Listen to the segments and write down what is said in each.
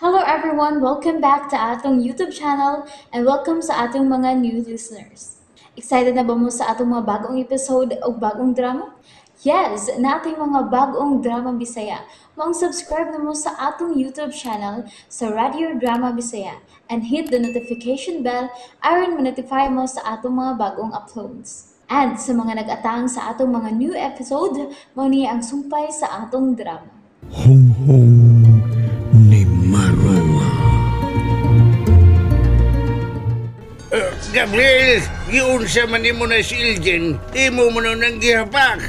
Hello everyone! Welcome back to atong YouTube channel and welcome sa atong mga new listeners. Excited na ba mo sa atong mga bagong episode o bagong drama? Yes! Nating mga bagong drama Bisaya. Maong subscribe na mo sa atong YouTube channel sa Radio Drama Bisaya and hit the notification bell aron ma-notify mo sa atong mga bagong uploads. And sa mga nag-atang sa atong mga new episode, mao ni ang sumpay sa atong drama. Hunghong ni Marwa. Gabriel, giunsa man nimo na si Iljen, imo mo na nang gihapak.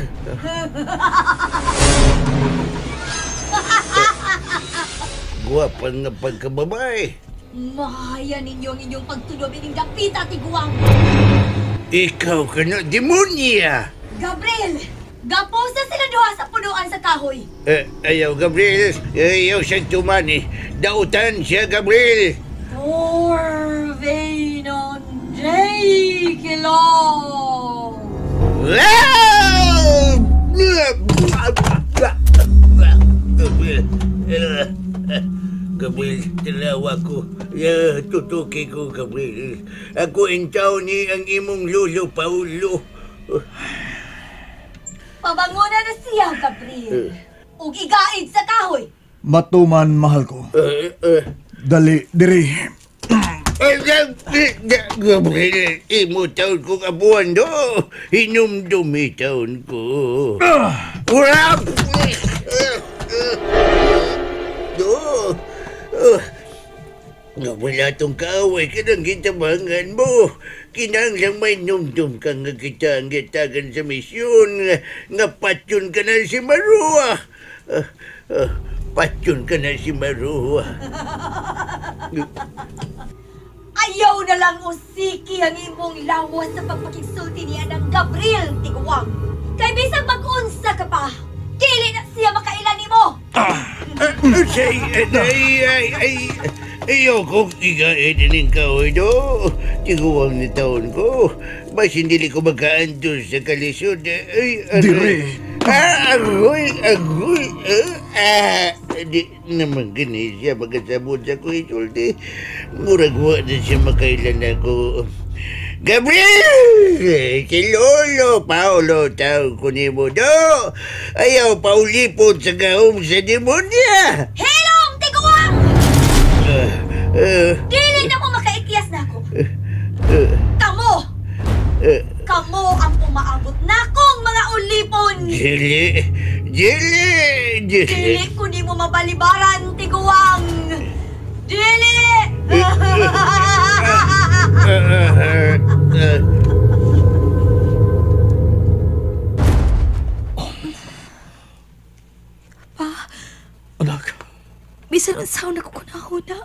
Gwapa nga pagkababae. Mahaya ninyo ang inyong pagtunob ining dapita, tiguang. Ikaw ka na, demonya! Gabriel! Gaposa sila duha sa punuan sa kahoy. Ayaw, Gabriel. Ayaw siyang tumani. Dautan siya, Gabriel. Torvenon J. Gabriel, dalawa ko. Tutuki ko, Gabriel. Ako intaw ni ang imong lolo, Paulo. Pabanguna na siya, Gabriel. Ug igaid sa kahoy. Matuman, mahal ko. Dali, diri. Gabriel, imo taon ko kabuan do. Hinumdumi taon ko. Urap! Do. Wala tong kaaway ka nang gitabangan mo. Kinahanglang may numdum ka nga kita ang gitagan sa misyon. Nga patyon ka na si Marua. Patyon ka na si Marua. Ayaw na lang usiki ang imong lawas sa pagpakigsulti ni Anang Gabriel Tiguang. Kay bisag mag-unsa ka pa, dili na siya makaila nimo. Ay, ayaw kong igain ining kahoy do. Tiguang ni taon ko. Basin dili ko magkaantos sa kalisod. Ay, aray. Dire. Agoy, agoy. Di naman gani siya magkasabot sa ko isulti. Murag wa na siya makailan ako. Gabriel! Si Lolo Paolo tawag ko ni mo do. Ayaw paulipot sa gahom sa demonya. Hilom, Tiguang! Dili na mo makaikyas na ako. Kamo! Kamo ang umaabot na akong mga ulipon! Dili! Dili! Dili! Dili ko ni mo mabalibaran, Tiguang! Dili! Pa, Anak. Bisan unsaon ako kunahuna.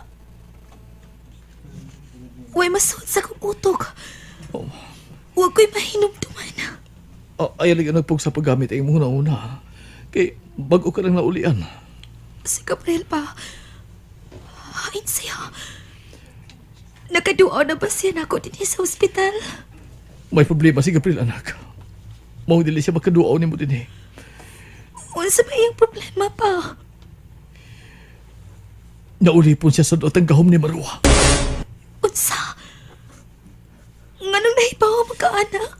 Way masuod sa akong utok. Oh. Huwag ko'y mahinumduman. Ayaw lang nagpog sa paggamit ay muna una. Kay bago ka lang naulian. Si Gabriel pa. Hain siya. Nakaduaw na ba siya na ako din sa ospital? May problema si Gabriel, anak. Mao dili siya makaduaw nimo dinhi. Unsa ba iyang problema pa? Naulipon siya sa duot ang gahom ni Marua. Unsa? Nganong nahibaw magkaanak?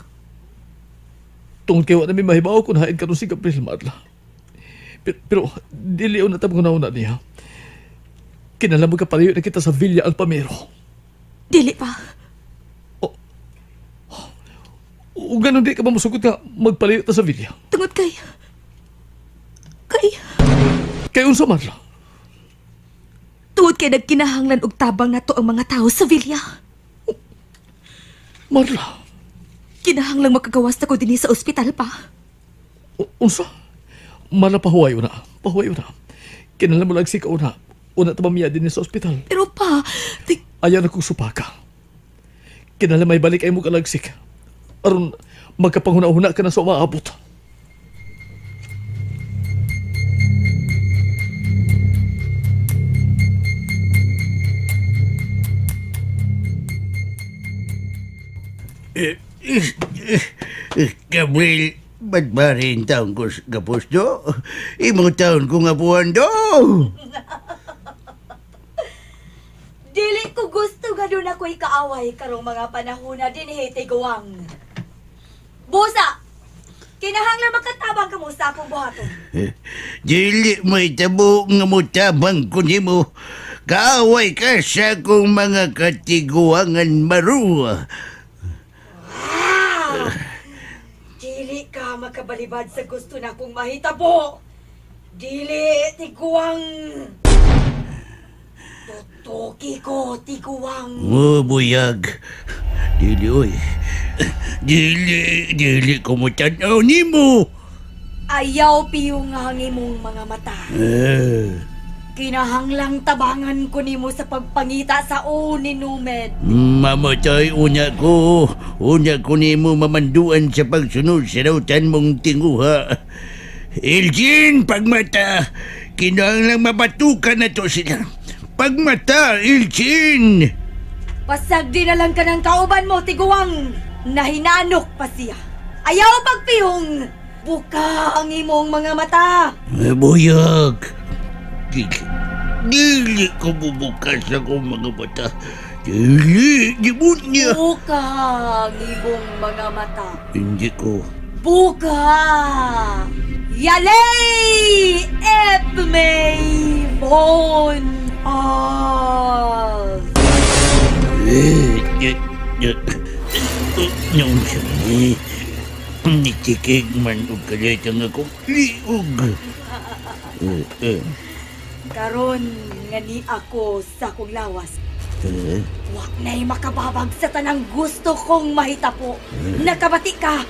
Tungod kay wa na mi mahibaw kung hain karon si Gabriel, Marla. Pero dili na tabang una niya. Kinala magkapalayo na kita sa Villa Alpamero. Dili pa. O ganun di ka ba musugot nga magpalayo ta sa Villa? Tungod kay... Kay... Kay unsa, Marla? Tungod kay nagkinahanglan og tabang nato ang mga tao sa Villa. Marla. Kinahanglang makagawas na ko dinhi sa ospital pa. Unsa? Marla, pahuwayo na. Pahuwayo na. Kinahanglan mo lang si kauna. Una ta mamiya din sa ospital. Pero pa, Ayaw na kong supaka. Kinahanglan may balik ay mo kalagsik. Aron magkapanghuna-huna ka na sa umaabot. Gabriel, ba't ba rin taon ko gapos do? Imong taon ko nga buwan do. doon ako'y kaaway karong mga panahon na dinhi, Tiguang. Busa! Kinahanglan makatabang kamo sa akong buhaton. Dili may tabo nga motabang ko nimo. Kaaway ka sa akong mga katiguangan, Maru. Ah! Dili ka makabalibad sa gusto na akong mahitabo. Dili, Tiguang. Tutuki ko, Tiguang. Oh, buyag. Dili, oy. Dili, dili ko mo tanaw nimo. Ayaw piyong ang imong mga mata. Kinahanglang tabangan ko nimo sa pagpangita sa ni Numed. Mamatay unya ko. Unya ko nimo mamanduan sa pagsunod sa dautan mong tinguha. Elgin, pagmata. Kinahanglang mabatukan na to sila. Pagmata, Elgin! Pasagdi na lang ka ng kauban mo, Tiguang. Nahinanok pa siya. Ayaw pagpihong! Buka ang imong mga mata! Buyag! Dili, dili ko bubukas akong mga mata. Dili, di mo niya. Buka ang imong mga mata. Hindi ko. Buka! Yalay! Epmay von Oz! Nung siya, nitikig man o kalitang akong liog. Karon nga ni ako sa akong lawas. Wak na'y makababag sa tanang gusto kong mahitapo. Nakabati ka!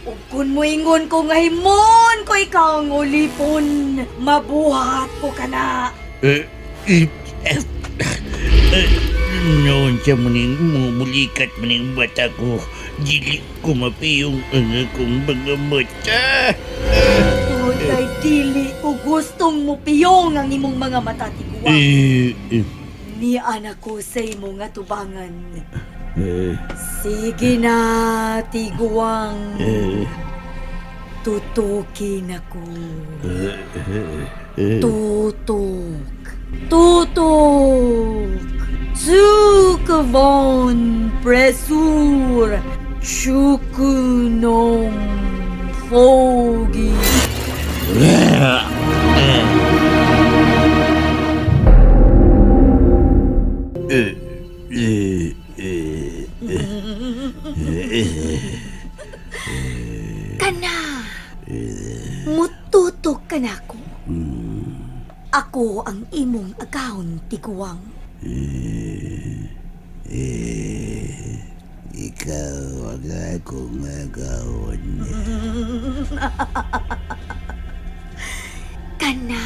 Ug kun moingon ko nga himon ko ikaw ang ulipon, mabuhat ko ka na. Noon siya muning mulikat muning bata ko. Dili ko mapiyong ang akong mga mata. Tungod kay dili ko gustong mupiyong ang imong mga mata, Tiguang. Ni anak ko sa imong atubangan. Sige na, Tiguang. Tutukin ako. Tutok. Tutok. Tsukvon presur. Chukunom fogi. Kana. Mututok ka na ako. Ako ang imong account, Tiguang. Ikaw ang akong account. Kana.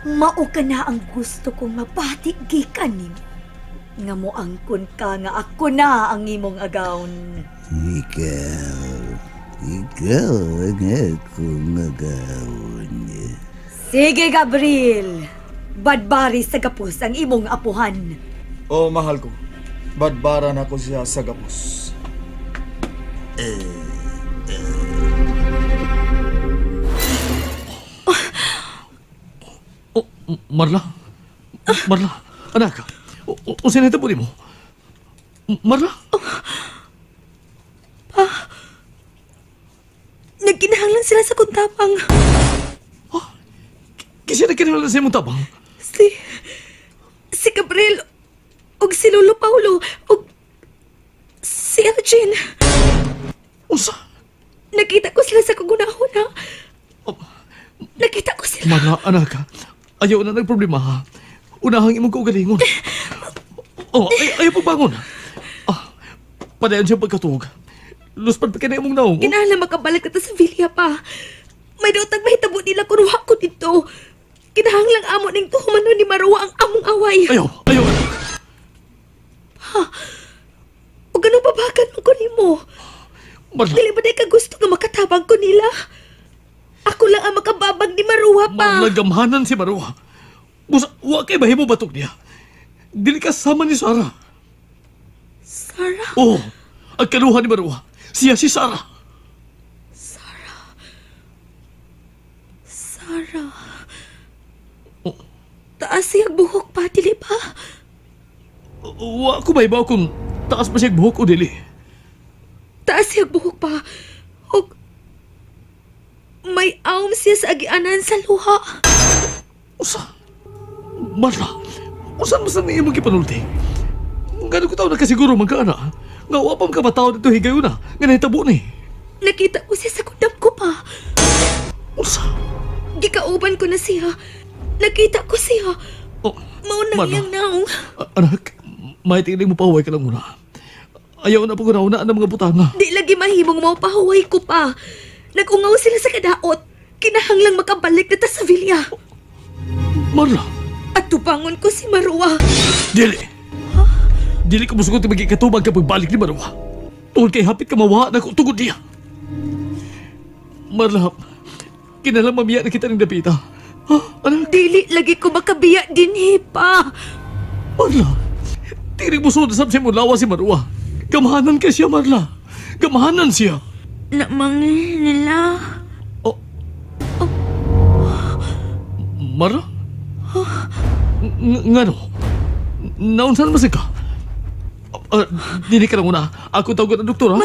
Mao ka na ang gusto kong mabati gikan nimo. Nga moangkon ka nga ako na ang imong agawn. Ikaw ang akong agawn. Sige, Gabriel. Badbari sa gapos ang imong apuhan. Oh, mahal ko. Badbaran ako siya sa gapos. Oh, Marla. Marla, anak. O sinita po mo? Marla? Pa, nagkinahanglan sila sa kuntapang. Oh, kasi nagkinahanglan sa imong tapang? Si Gabriel, og si Lolo Paulo, og si Elgin. Unsa? Nakita ko sila sa kagunahuna. Oh, nakita ko sila. Marla, anak, ayaw na nagproblema ha. Unahang imong kaugalingon. Oh, ayaw pagbangon. Ah, padayon siya pagkatuog. Luspad pa kaya na imong naong. Oh. Kinahanglan makabalik na ta sa villa pa. May daotag mahitabo nila kung wa ko dito. Kinahanglang amo ning tuhumanon ni Marwa ang among away. Ayaw, ayaw. Ha? O ganun babagan mo ko nimo? Marla. Dili ba ka gusto nga makatabang ko nila? Ako lang ang makababag ni Marwa pa. Marla, gamhanan si Marwa. Busa, wa kay bahimo batok niya. Dili ka sama ni Sarah. Sarah? Oo, ang kaluha ni Marwa. Siya si Sarah. Sarah. Sarah. Oh. Taas siyang buhok pa, dili ba? Wa ko mahibaw kung taas pa siya buhok o dili. Taas siya buhok pa. Og may awm siya sa agianan sa luha. Usa? Marla, usan man sa imong gipanulti? Ngano ko taw nakasiguro man ka, ana? Nga wa pa makabataw dito higayuna nga nahitabo ni. Nakita ko siya sa kundam ko pa. Unsa? Gikauban ko na siya. Nakita ko siya. Oh, Mao na Marla. iyang naong. Anak, may tingin mo pahuway ka lang muna. Ayaw na po ko na ang mga butanga. Di lagi mahimong mao pahuway ko pa. Nag-ungaw sila sa kadaot. Kinahanglang makabalik na ta sa villa. Marla, At tubangon ko si Marwa. dili. Dili ko musugot magikatubag kapag balik ni Marwa. Tungod kay hapit ka mawaha na ko tungod niya. Marla, kinalang mamiya na kita ng dapita. Ha, anak? Dili lagi ko makabiya dinhi pa. Marla, tinig mo sud sa mo lawa si Marwa. Gamahanan kay siya, Marla. Gamahanan siya. Namangin nila. Oh. Marla? Ngano? Naunsan man ka? Dili ka lang una. Ako tawag ang doktor, ha?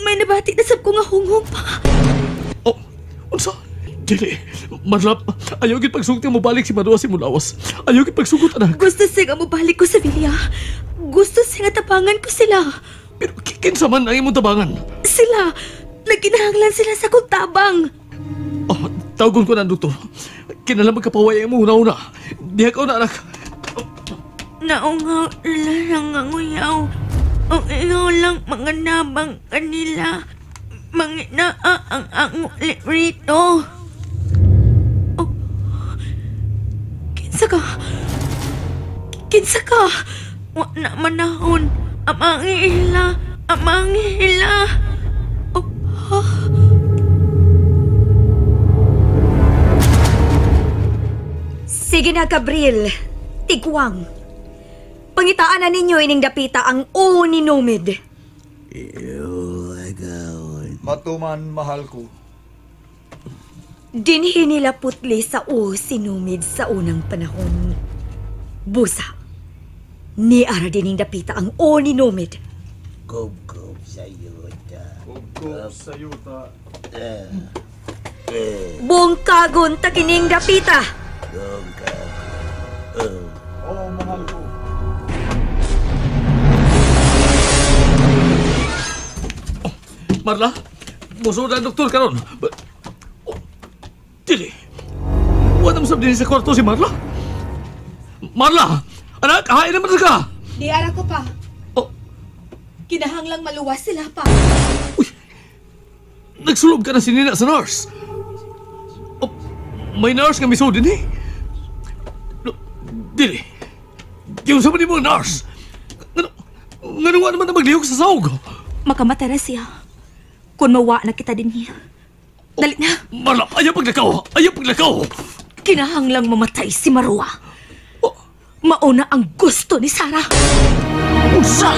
May nabati na sab ko nga hunghong pa. Oh, unsa? Dili. Marla, ayaw gid pagsugti mo balik si Marwa si Mulawas. Ayaw gid pagsugot, anak. Gusto siya nga mobalik ko sa villa. Gusto siya nga tabangan ko sila. Pero kinsa man ang imong tabangan? Sila. Nagkinahanglan sila sa kong tabang. Oh, tawagon ko na ang doktor. Kinala magkapaway ang imong una-una. Diha ka una, anak. Naungaw nila ang uyaw. Ang ikaw lang mga nabang kanila. Manginaa ang ang rito. Oh. Kinsa ka? Kinsa ka? Wa na manahon. Amang ila. Amang ila. Oh. Ha? Sige na, Gabriel. Tigwang. Pangitaan na ninyo ining dapita ang uninumid. Matuman, mahal ko. Dinhi nila putli sa o sinumid sa unang panahon. Busa. Ni ara dining dapita ang uninumid. Kup-kup sa yuta. Kubkub sa yuta. Bungkagon ta kining dapita. Bungkagon. Oo, mahal ko. Marla, musuod ang doktor karon. Oh, dili. Wala mo sabihin sa kwarto si Marla. Marla! Anak, hain naman ka! Di ara ko pa. Oh, Kinahanglang maluwas sila pa. uy! Nagsulob ka na si Nina sa nurse. Oh, may nurse nga misod din eh. No, dili. Yung sa mo nurse. Ngano nga naman na maglihok sa sahog? Makamatara siya. Kung mawa na kita din niya. Dali na. Marla, ayaw paglakaw! Ayaw paglakaw! Kinahanglang mamatay si Marwa. Oh, Mauna ang gusto ni Sarah. unsa?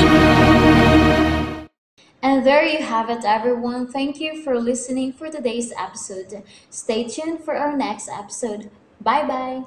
And there you have it, everyone. Thank you for listening for today's episode. Stay tuned for our next episode. Bye-bye.